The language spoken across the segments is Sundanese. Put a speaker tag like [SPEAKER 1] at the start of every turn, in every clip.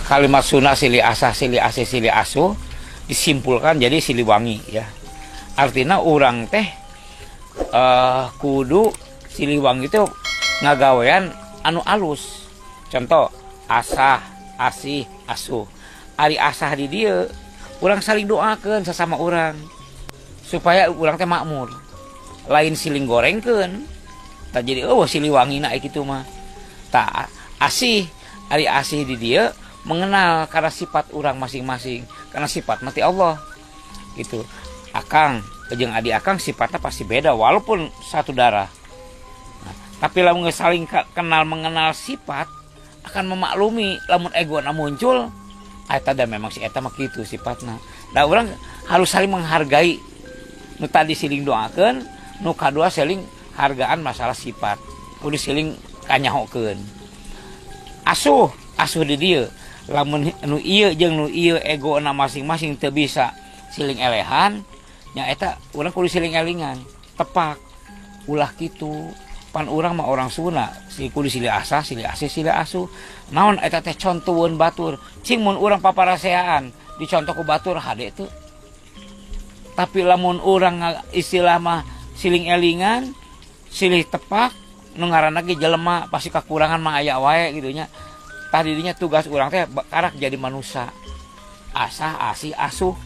[SPEAKER 1] Kalimat Sunda silih asah, silih asih, silih asuh disimpulkan jadi Siliwangi ya. Artinya urang teh kudu Siliwangi itu ngagawean anu alus. Contoh asah, asih, asuh. Ari asah di dieu urang saling doakeun sesama urang supaya urang teh makmur. Lain siling gorengkeun. Tah, jadi euweuh Siliwangina kitu mah. Tah, asih, ari asih di dieu mengenal karena sifat orang masing-masing, karena sifat mati Allah gitu. Akang jeung adik akang sifatnya pasti beda walaupun satu darah. Nah, tapi lamun geus saling kenal mengenal sifat akan memaklumi lamun ego na muncul eta da memang si eta mah kitu sifatna. Nah, urang harus saling menghargai. Nu tadi siling doakeun, nu kadua saling hargaan masalah sifat, kudu siling kanyahokeun. Asuh, asuh di dieu lamun nu ieu jeung nu ieu ego na masing-masing teu bisa siling elehan nya, eta urang kudu siling elingan, tepak, ulah kitu, pan urang mah orang Sunda si kudu silih asah, silih asih, silih asuh. Naon eta teh? Contoheun batur. Cing mun urang paparaseaan dicontoh ku batur, hade teu? Tapi lamun urang istilah mah siling elingan, silih tepak, nu ngaranna ge jelema pasti kekurangan mah aya wae gitu nya. Tadinya tugas urang teh karak jadi manusia asah, asih, asuh.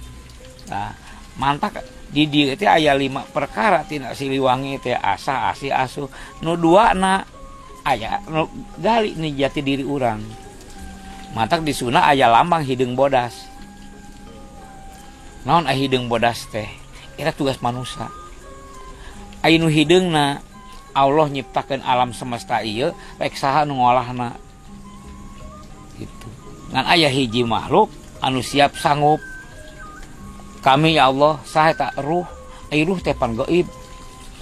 [SPEAKER 1] Nah, mantak di dieu teh aya lima perkara tina Siliwangi teh: asah, asih, asuh. Nu dua na aya nu gali nih jati diri urang. Mantak di Sunda aya lambang hideung bodas. Naon aya hideung bodas teh? Eta tugas manusia. Aya nu hideungna Allah nyiptakeun alam semesta ieu rek saha nu ngolahna gitu. Ngan aya hiji makhluk anu siap sanggup, kami ya Allah. Saha eta? Ruh. Ai ruh teh pan gaib.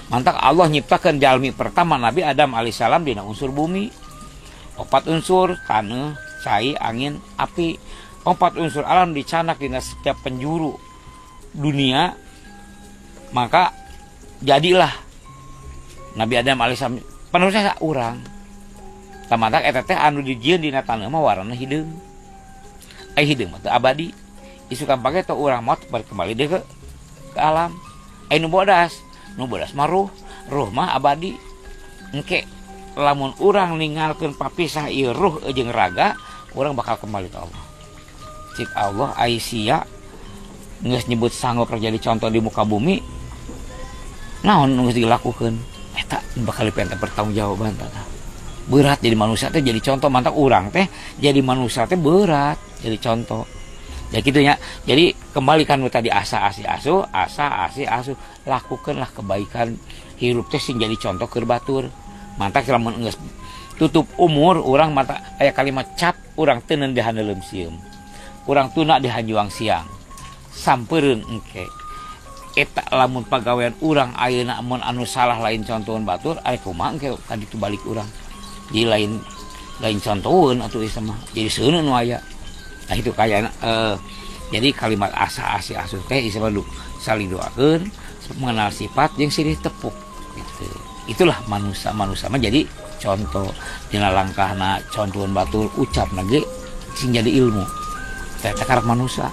[SPEAKER 1] Mantak Allah nyiptakeun jalmi pertama Nabi Adam alaihissalam dina unsur bumi, opat unsur: taneuh, cai, angin, api. Opat unsur alam dicanak dina setiap penjuru dunia, maka jadilah Nabi Adam alaihissalam penerusnya urang. Tamatak eta teh anu dijieun dina taneuh mah warna hideung. Ai hideung mah teu abadi, isukan pake teh urang maot kembali deui ke alam. Ai nu bodas, nu bodas mah ruh, ruh mah abadi. Engke lamun urang ninggalkeun papisah ieu ruh jeung raga, urang bakal kembali ke Allah. Cik Allah, ai sia geus nyebut sanggup jadi contoh di muka bumi, naon nu geus dilakukeun? Eta bakal dipenta pertanggungjawaban. Tah, berat jadi manusia teh, jadi contoh. Mantap, urang teh jadi manusia teh berat jadi contoh ya gitu ya. Jadi kembalikan tadi asa, asih, asuh, asa, asih, asuh. Lakukanlah kebaikan, hirup teh sing jadi contoh keur batur. Mantap, lamun geus tutup umur urang mata aya kalimat cap urang teuneun di handeuleum sieum, urang tuna di hanjuang siang, sampereun engke. Eta lamun pagawean urang ayeuna mun anu salah lain contohan batur, ari kumaha engke ka ditu balik urang? Jadi lain lain contohan atuh ieu mah, jadi seuneun nu aya. Nah, itu kayak jadi kalimat asa, asih, asuh teh ieu mah saling doakeun, mengenal sifat jeung silih tepuk gitu. Itulah manusia. Manusia mah jadi contoh dina langkahna, contohan batur, ucapna ge sing jadi ilmu. Teh karak manusia.